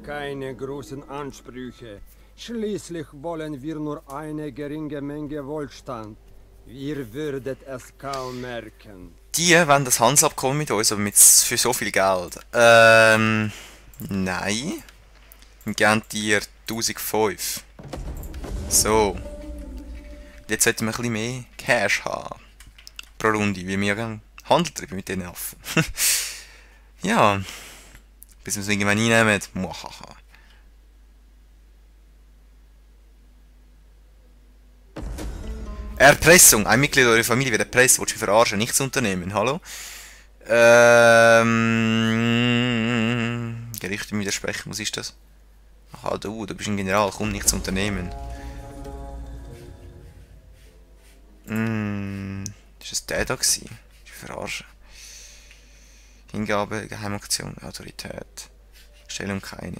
keine großen Ansprüche. Schließlich wollen wir nur eine geringe Menge Wohlstand. Ihr würdet es kaum merken. Die wollen das Handelsabkommen mit uns, aber für so viel Geld. Nein. Wir geben dir 1005. So. Jetzt sollten wir ein bisschen mehr Cash haben. Pro Runde, wie wir Handel treiben mit diesen Affen. Ja. Bis wir es irgendwann einnehmen. Muahaha. Erpressung. Ein Mitglied eurer Familie wird erpresst. Willst du mich verarschen? Nichts unternehmen. Hallo? Gerüchte widersprechen. Was ist das? Aha, du bist ein General. Komm, nichts unternehmen. Ist das der da gewesen? Ich verarschen. Hingabe, Geheimaktion, Autorität. Stellung keine.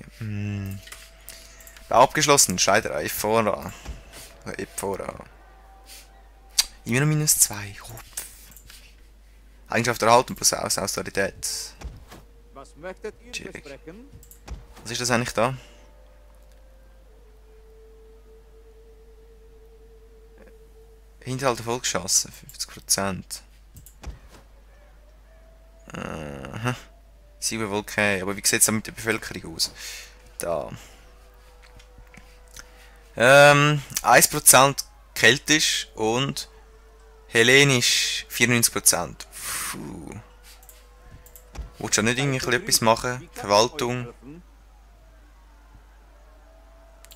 Bau abgeschlossen. Scheiderei Ephora. Ephora. Immer noch -2. Eigenschaft erhalten plus aus Autorität. Was möchtet ihr besprechen? Was ist das eigentlich da? Hinterhalt Volkschancen, 50%. Sieben wohl okay, aber wie sieht es dann mit der Bevölkerung aus? Da. 1% keltisch und hellenisch 94%. Puh. Willst du da nicht irgendwie etwas machen? Verwaltung.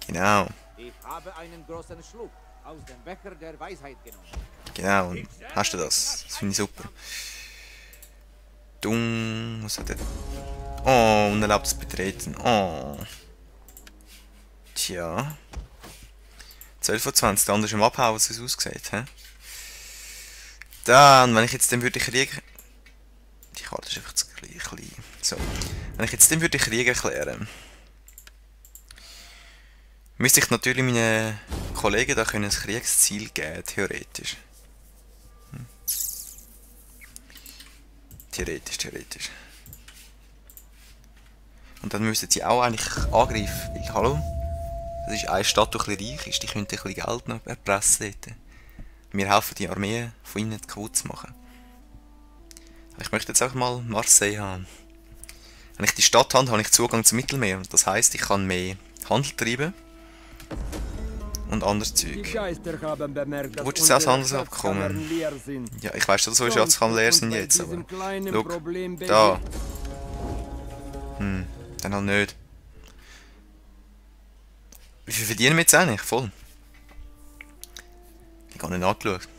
Genau. Ich habe einen großen Schluck aus dem Becher der Weisheit genommen. Genau, und hast du das? Das finde ich super. Dumm, was hat der? Oh, unerlaubtes Betreten. Oh. Tja. 12 von 20, der andere ist am Abhauen, was es aussieht, hä? Dann, wenn ich jetzt den würde Krieg... Die Karte ist einfach zu klein. So. Wenn ich jetzt den würde Krieg erklären, müsste ich natürlich meinen Kollegen da ein Kriegsziel geben, theoretisch. Theoretisch. Und dann müssten sie auch eigentlich angreifen, weil, hallo? Das ist eine Stadt, die ein bisschen reich ist, die könnte ein bisschen Geld noch erpressen dort. Wir helfen die Armee von ihnen kaputt zu machen. Ich möchte jetzt auch mal Marseille haben. Wenn ich die Stadt habe, habe ich Zugang zum Mittelmeer. Das heisst, ich kann mehr Handel treiben. Und anderes Zeug. Wo ist das Handelsabkommen? Ja, ich weiss schon, dass unsere Schatzkammer leer sind jetzt, aber... Schau, da. Dann halt nicht. Wie viel verdienen wir jetzt eigentlich? Voll. Ich habe nicht angeschaut.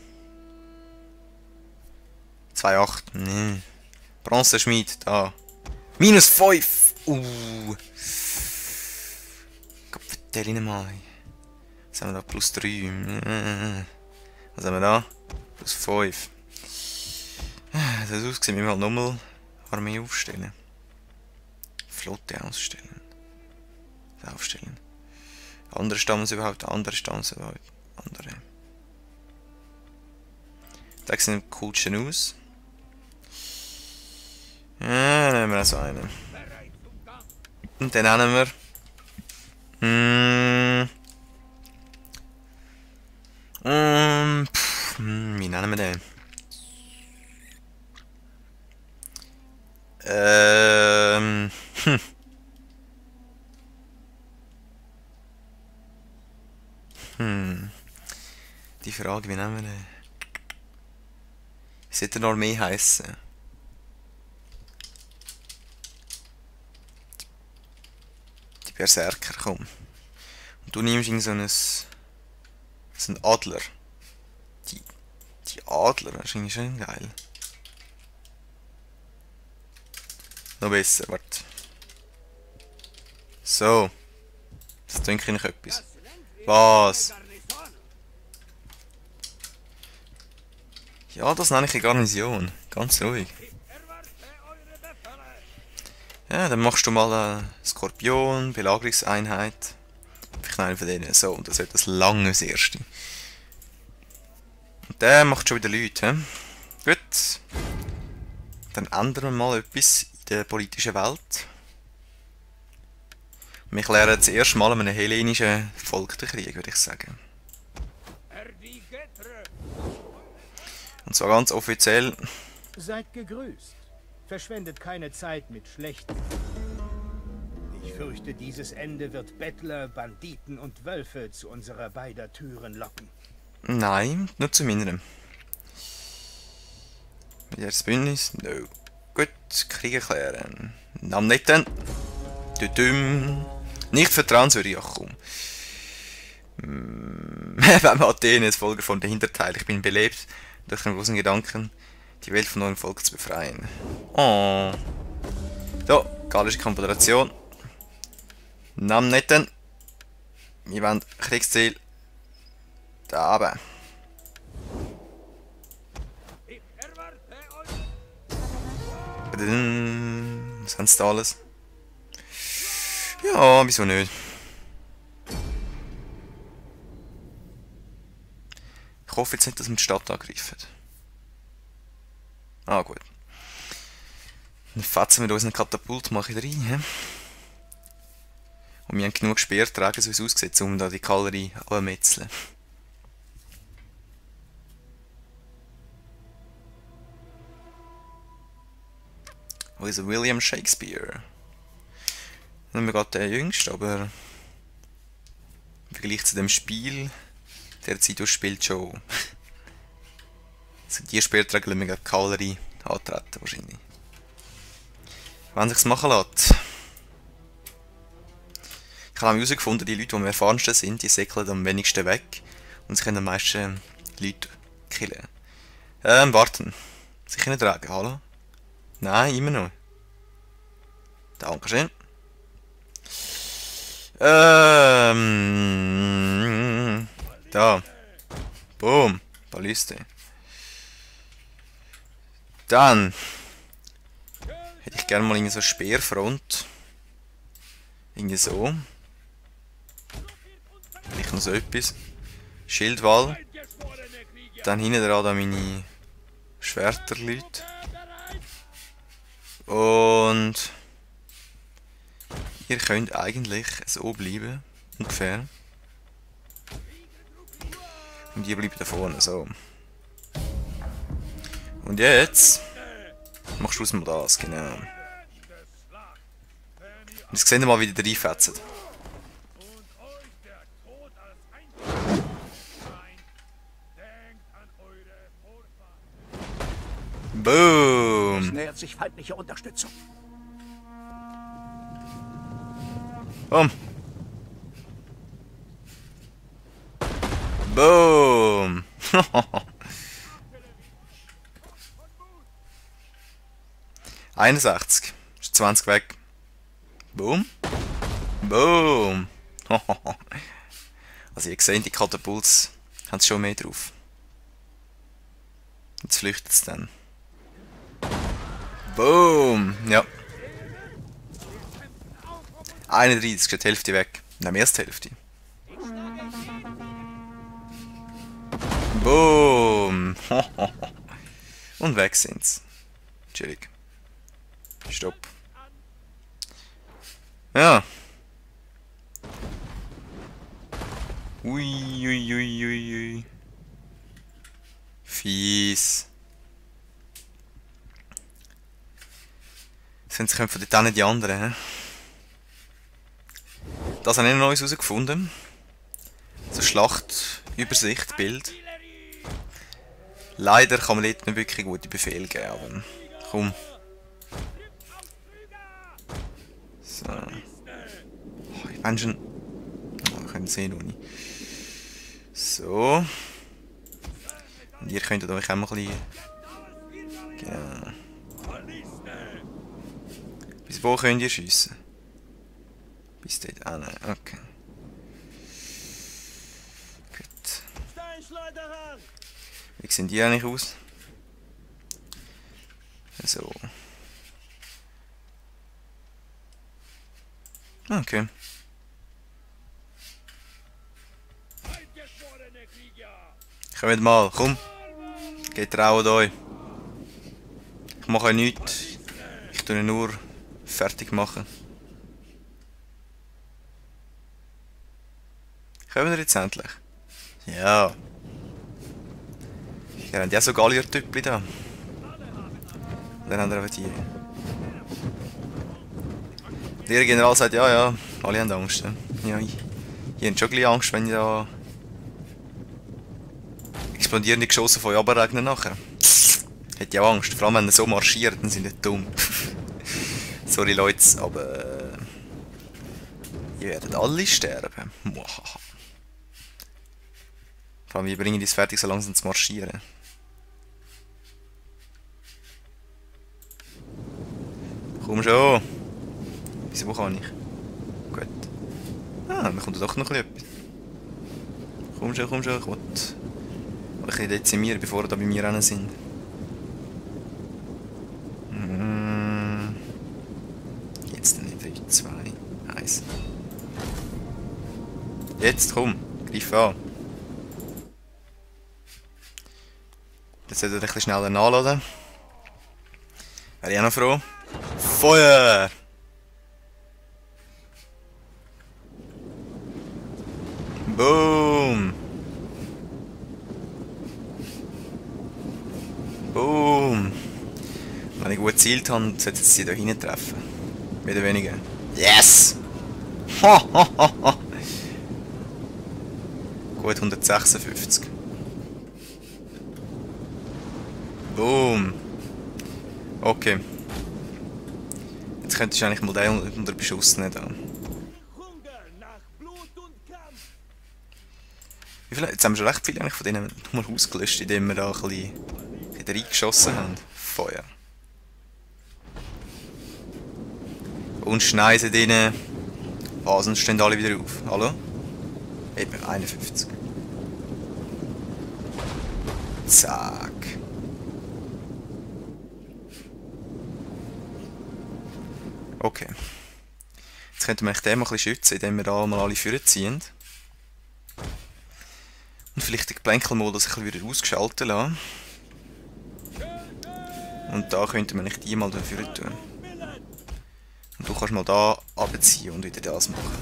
2,8. Nee. Bronzeschmied, da. -5! Gott, vertell ihnen mal. Was haben wir da? +3. Was haben wir da? +5. Das aussieht, wir halt nochmal Armee aufstellen. Flotte ausstellen. Aufstellen. Andere Stammes überhaupt, andere. Da sehen die coolsten aus. Ja, nehmen wir so einen. Und dann nehmen wir. Wie nennen wir den? Die Frage, wie nennen wir den? Wie sollte eine Armee heissen? Die Berserker, komm. Und du nimmst so einen Adler. Die Adler, das ist eigentlich schon geil. Noch besser, warte. So. Das denke ich etwas. Was? Ja, das nenne ich eine Garnison. Ganz ruhig. Ja, dann machst du mal eine Skorpion, Belagerungseinheit. Vielleicht einen von denen. So, und das wird das langes Erste. Und der macht schon wieder Leute, he? Gut. Dann ändern wir mal etwas in der politischen Welt. Wir klären das erste Mal einem hellenischen Volk den Krieg, würde ich sagen. Und zwar ganz offiziell. Seid gegrüßt. Verschwendet keine Zeit mit schlechten. Ich fürchte, dieses Ende wird Bettler, Banditen und Wölfe zu unserer beider Türen locken. Nein, nur zu meiner. Wieder das Bündnis? No. Gut, Krieg erklären. Namen nicht dann. Nicht vertrauenswürdig, ach komm. Wenn Athen ist Folger von der Hinterteil. Ich bin belebt durch den großen Gedanken, die Welt von eurem Volk zu befreien. Oh. So, gallische Konföderation. Namen nicht dann. Wir wollen Kriegsziel. Da oben. Was haben sie da alles? Ja, wieso nicht? Ich hoffe jetzt nicht, dass wir die Stadt angreifen. Ah, gut. Dann fetzen wir unseren Katapult mal rein. He? Und wir haben genug Speerträger, so wie es aussieht, um da die Kavallerie anzumetzeln. Wo ist William Shakespeare? Nicht mehr gerade der Jüngste, aber im Vergleich zu dem Spiel, der Zeit spielt schon. Also die Speerträger lassen wir gegen die Kavallerie antreten, wahrscheinlich. Wenn sich's machen lässt. Ich habe herausgefunden, die Leute, die am erfahrensten sind, die säckeln am wenigsten weg und sie können am meisten Leute killen. Warten. Sicher nicht tragen, hallo? Nein, immer noch. Dankeschön. Da. Boom. Balliste. Dann hätte ich gerne mal irgendwie so Speerfront. Irgendwie so. Vielleicht noch so etwas. Schildwall. Dann hinten dran da meine Schwerterleute. Und ihr könnt eigentlich so bleiben, ungefähr. Und ihr bleibt da vorne, so. Und jetzt machst du aus mal das, genau. Und jetzt sehen wir mal, wie die reinfetzen. Boom! Es nähert sich feindliche Unterstützung. Boom! 61. Ist 20 weg. Boom. Boom. Also ihr seht, die Katapults haben schon mehr drauf. Jetzt flüchtet es dann. Boom. Ja. 31 ist die Hälfte weg. Nein, mehr als die Hälfte. Boom. Und weg sind's. Chillig. Stopp. Ja. Ui, ui, ui, ui, ui. Fies. Sonst kommen von dort nicht die anderen. He? Das habe ich noch Neues herausgefunden. So Schlachtübersicht, Bild. Leider kann man dort nicht wirklich gute Befehle geben, aber komm. So. Oh, ich meine schon. Oh, ich kann es sehen, Uni. So. Und ihr könnt euch auch mal ein bisschen. Genau. Bis wo könnt ihr schiessen? Bis dort an. Okay. Gut. Wie sehen die eigentlich aus? So. Okay. Kommt mal, komm. Geht trauen euch. Ich mache nichts. Ich tue ihn nur fertig machen. Kommen wir jetzt endlich? Ja. Wir haben ja so Gallier-Typli da. Dann haben wir einfach die. Der General sagt, ja, ja, alle haben Angst. Ja, ich habe schon ein bisschen Angst, wenn ich da explodierende Geschosse von runter regnen nachher. Hätte ich auch Angst, vor allem wenn er so marschiert, dann sind die dumm. Sorry Leute, aber ihr werdet alle sterben. Muahaha. Vor allem, wir bringen es fertig, so langsam zu marschieren. Komm schon! Wieso kann ich? Gut. Ah, mir kommt doch noch etwas. Komm schon, ich will ein bisschen dezimieren, bevor da bei mir rennen sind. Jetzt nicht, 3, 2, 1. Jetzt, komm, greif an. Jetzt sollte er ein bisschen schneller nachladen. Wäre ich auch noch froh. Feuer! Boom! Boom! Wenn ich gut gezielt habe, sollte sie da hinten treffen. Mehr oder weniger. Yes! Gut 156. Boom! Okay. Jetzt könntest du eigentlich mal den unter Beschuss nehmen. Wie viele? Jetzt haben wir schon recht viele von denen nur ausgelöscht, indem wir da ein bisschen reingeschossen haben. Feuer. Und schneisen denen. Ah, sonst stehen alle wieder auf. Hallo? Eben, 51. Zack. Okay. Jetzt könnten wir den mal ein bisschen schützen, indem wir da mal alle vorziehen. Und vielleicht den Geplänkelmodus ein bisschen wieder ausgeschaltet lassen. Und da könnte man nicht die mal dafür tun. Und du kannst mal da abziehen und wieder das machen.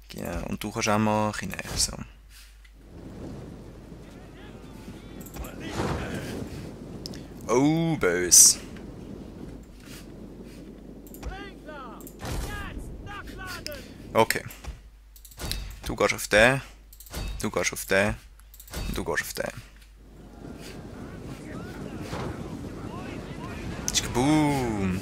Genau, und du kannst auch mal ein bisschen näher so. Oh, böse. Okay. Du gehst auf den, du gehst auf den und du gehst auf den. Boom!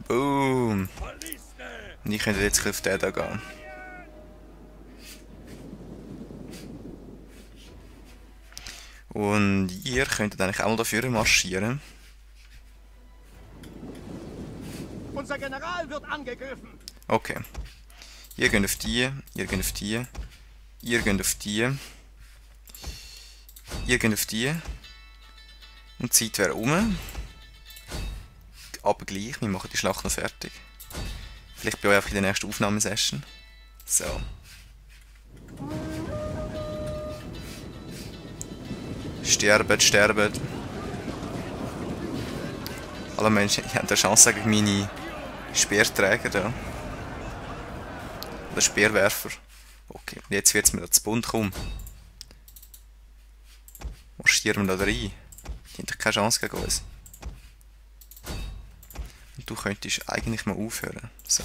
Boom! Und ich könnte jetzt auf den da gehen. Und ihr könntet eigentlich auch mal dafür marschieren. Unser General wird angegriffen. Okay. Ihr geht auf die, ihr geht auf die, ihr geht auf die, ihr geht auf die. Und die Zeit wäre um. Aber gleich, wir machen die Schlacht noch fertig. Vielleicht bei euch einfach in der nächsten Aufnahmesession. So. Sterben, sterben. Alle Menschen, ich habe eine Chance gegen meine Speerträger da. Oder Speerwerfer. Okay, und jetzt wird es mir da zu bunt kommen. Marschieren wir da rein. Die haben doch keine Chance gegen uns. Und du könntest eigentlich mal aufhören. So.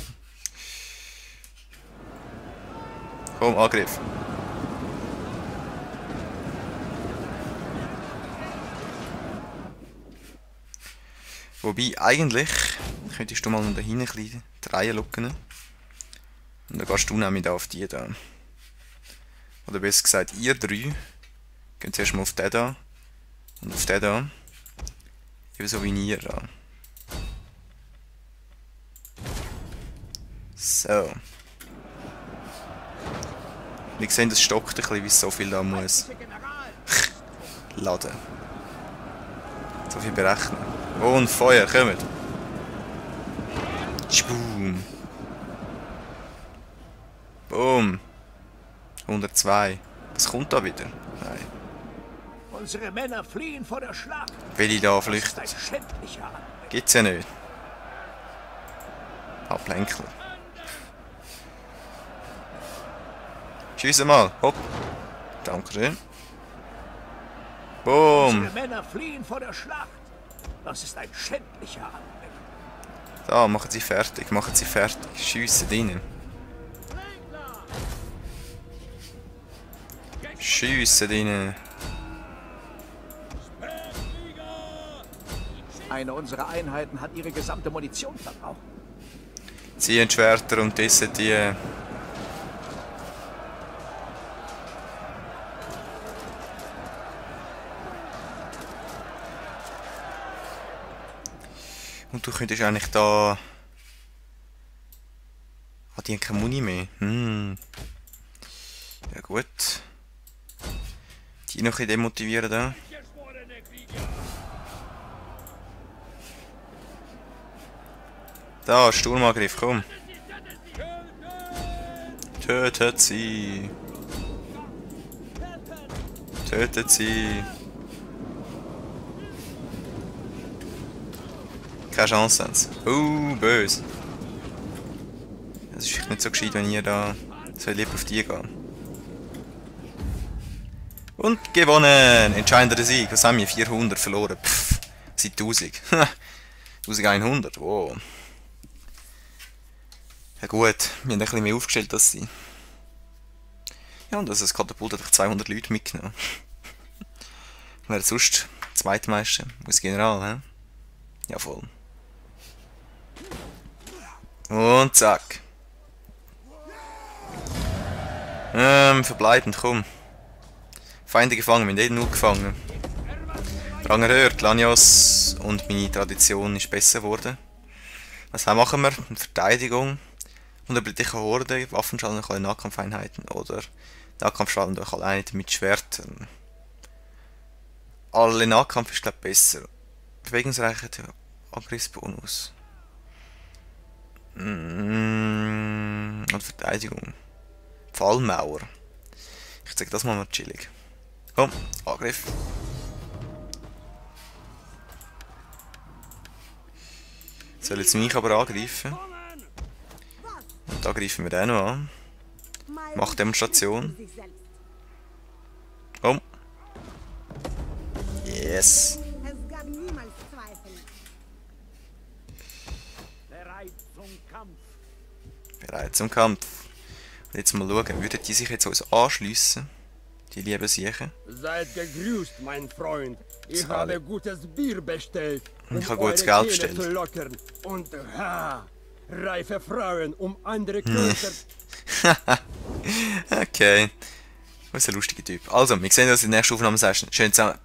Komm, Angriff. Wobei, eigentlich könntest du mal da hinten ein bisschen die Reihe schauen. Und dann gehst du nämlich da auf die da. Oder besser gesagt, ihr drei geht zuerst mal auf den da und auf den da. Ebenso wie ihr da. So. Wir sehen, das stockt ein bisschen, wie es so viel da muss. Laden. So viel berechnen. Und Feuer, kommt! Boom! Boom! 102. Was kommt da wieder? Nein. Unsere Männer fliehen vor der Schlacht. Will ich da Das ist flüchten? ein schändlicher Anblick. Gibt's ja nicht. Ablenkler. Schiessen mal. Hopp. Dankeschön. Boom. Unsere Männer fliehen vor der Schlacht. Das ist ein schändlicher Anblick. Da, machen sie fertig. Machen sie fertig. Schiessen rein. Schiessen rein. Eine unserer Einheiten hat ihre gesamte Munition verbraucht. Ziehen die Schwerter und dissen die. Und du könntest eigentlich da... Ah, die haben keine Muni mehr. Ja gut. Die noch ein bisschen demotivieren da. Da, Sturmangriff, komm. Tötet sie. Tötet sie. Keine Chance haben sie. Böse. Es ist vielleicht nicht so gescheit, wenn ihr da... Soll lieber auf die gehen. Und gewonnen! Entscheidender Sieg. Was haben wir? 400 verloren. Pfff. Seit 1000. 1100. Wow. Ja gut, wir haben ein bisschen mehr aufgestellt als sie. Ja, und das Katapult hat 200 Leute mitgenommen. Wäre sonst Zweitmeister. Muss General, hä? Ja, voll. Und zack. Verbleibend, komm. Feinde gefangen, wir haben den nur gefangen. Rang erhöht, Lanios, und meine Tradition ist besser geworden. Was machen wir? Verteidigung. Unterbrechliche Horde, Waffenschaden durch alle Nahkampfeinheiten oder Nahkampfschaden durch alle Einheiten mit Schwertern. Alle Nahkampf ist glaube ich besser. Bewegungsreichheit, Angriffsbonus. Und Verteidigung. Fallmauer. Ich zeige das mal chillig. Komm, Angriff. Soll jetzt mich aber angreifen. Und da greifen wir den noch an. Machtdemonstration. Komm. Yes. Es gab niemals Zweifel. Bereit zum Kampf. Bereit zum Kampf. Und jetzt mal schauen, würden die sich jetzt uns anschliessen? Die lieben Siechen. Seid gegrüßt, mein Freund. Ich Zahle. habe gutes Bier bestellt, um Ich habe gutes eure Geld Kehle bestellt. zu lockern. Und reife Frauen, um andere Klöster. Okay. Was ein lustiger Typ. Also, wir sehen uns in der nächsten Aufnahmesession. Schön zusammen.